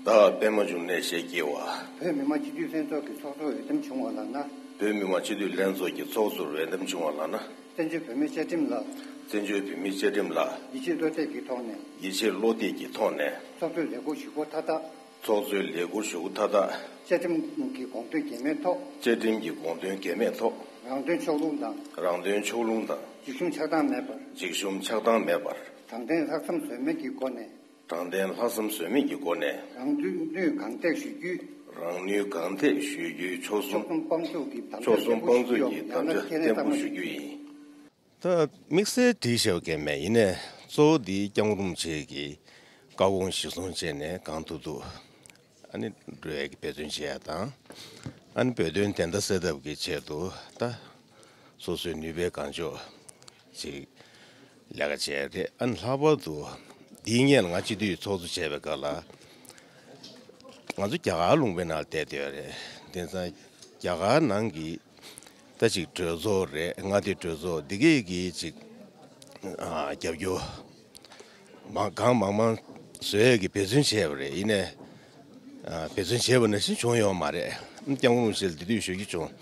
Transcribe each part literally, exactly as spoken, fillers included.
བདག་པད་མ་འབྱུང་གནས་ཞེས་བགྱི་བ། བོད་མི་མང་སྤྱི་འཐུས་ལྷན་ཚོགས་ཀྱི་ཚོགས་གཙོར་འོས་འདེམས་བྱུང་བ་ལགས་ན། བོད་མི་མང་སྤྱི་འཐུས་ལྷན་ཚོགས་ཀྱི་ཚོགས་གཙོར་འོས་འདེམས་བྱུང་བ་ལགས་ན། བཙན་བྱོལ་བོད་མིའི་བཅའ་ཁྲིམས་ལ། བཙན་བྱོལ་བོད་མིའི་བཅའ་ཁྲིམས་ལ། ཡིད་ཆེས་བློ་གཏད་ཀྱི་ཐོག་ནས། ཡིད་ཆེས་བློ་གཏད་ཀྱི་ཐོག་ནས། ཚོགས་གཙོའི་ལས་འཁུར་ཞུ་སྒོ་མཐའ་དག་ཚོགས་གཙོའི་ལས་འཁུར་ཞུ་སྒོ་མཐའ་དག་བཅའ་ཁྲིམས་ཀྱི་དགོངས་དོན་འགལ་མེད་ཐོག་བཅའ་ཁྲིམས་ཀྱི་དགོངས་དོན་འགལ་མེད་ཐོག་རང་དོན་ཕྱོགས་ལྷུང་དང་། རང་དོན་ཕྱོགས་ལྷུང་དང་། འཇིགས་ཞུམ་ཆགས་སྡང་མེད་པར། འཇིགས་ཞུམ་ཆགས་སྡང་མེད་པར། དྲང་བདེན་ལྷག་བསམ་ཟོལ་མེད་ཀྱི་སྒོ་ནས། དྲང་བདེན་ལྷག་བསམ་ཟོལ་མེད་ཀྱི་སྒོ་ནས། རང་ནུས་གང་ཐེག་ཞུ་རྒྱུའི། རང་ནུས་གང་ཐེག་ཞུ་རྒྱུའི་ཆོལ་གསུམ། ཕྱོགས་གསུམ་དཔང་འཛུགས་ཀྱི་དམ་ཕྱོགས་གསུམ་དཔང་འཛུགས་ཀྱི་དམ་བཅའ་བརྟན་པོ་ཞུ་རྒྱུ་ཡིན། ད་དམིགས་བསལ་བྲིས་བཞག་མཁན་མེད། ཡིན་ནའི་གཙོ་བོ་འདི་སྐྱབས་མགོན་རིན་པོ་ཆེ་གི་བཀའ་དགོངས་གཞིར་བཟུང་བྱས་ནས་གང་ཐུབ་ཐུབ་ཨ་ནི་འགྲོ་ཡ་གི་འབད་བརྩོན་བྱེད་ཡ་དང་། ཨ་ནི་བོད་དོན་བདེན་མཐའ་གསལ་ཐབས་ཀྱི་ཆེད་དུ་ད་སོ་སོའི་ནུས་པའི་གང་ལྕོགས་ཅིག་ལས་ཀ་བྱས་རེད། ཨ་ནི་ལྷག་པར་དུ་འདིའི་སྔོན་ང་སྤྱི་འཐུས་ཚོགས་གཙོ་བྱས་པའི་སྐབས་ལ། ང་ཚོ་རྒྱ་གར་ལུང་པའི་ནང་བསྡད་བསྡད་ཡོད་རེད། དེང་སང་རྒྱ་གར་ནང་གི་ད་ཅིག་གྲོས་ཚོགས་རེད། མངའ་སྡེ་གྲོས་ཚོགས་འདི་གས་ཀྱི་ཅིག་ཨ་རྒྱབ་སྐྱོར་མང་གང་མང་མང་བཟོ་ཡས་ཀྱི་འབད་བརྩོན་བྱས་པ་རེད། ཡིན་ནའི་ཨ་འབད་བརྩོན་བྱས་པ་ནང་བཞིན་བྱུང་ཡོད་མ་རེད། སྐྱབས་མགོན་རིན་པོ་ཆེ་ལ་འདི་དུས་ཞུ་རྒྱུ་བྱུང་།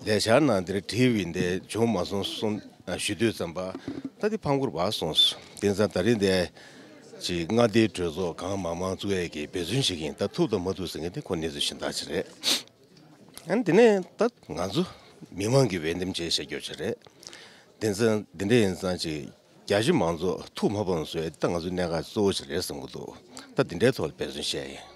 ལས་འཆར་ནང་འདིར་བྲིས་པའི་འདི་བྱུང་མ་སོང་གསུངས། ཞུ་དུས་ཙམ་པ་ད་འདི་ཕམ་ཁུར་བ་སོང་། དེང་སང་ད་རིང་འདི་ཅིག་མངའ་སྡེའི་གྲོས་ཚོགས་གང་མང་མང་བཙུགས་ཡས་ཀྱི་འབད་བརྩོན་བྱེད་ཀྱིན། ད་ཐུབ་དང་མ་ཐུབ་ཟེར་མཁན་དེ་ཁོ་གནས་ཚུལ་གཞན་དག་ཅིག་རེད། ཨ་ནི་དེ་ནས་ད་ང་ཚོ་མི་མང་གི་འོས་འདེམས་བྱས་བཞག་རྒྱུ་ཅིག་རེད། དེང་སང་འདི་འདྲ་ཡིན་ཙང་ཅིག་རྒྱ་ཆེ་མང་ཚོགས་ཐུགས་མ་ཕམ་བཟོ་ཡས་ད་ང་ཚོའི་གནད་འགག་གཙོ་བོ་ཅིག་རེད་བསམ་གྱི་འདུག་ད་འདི་འདྲའི་ཐོག་ལ་འབད་བརྩོན་བྱས་ཡིན།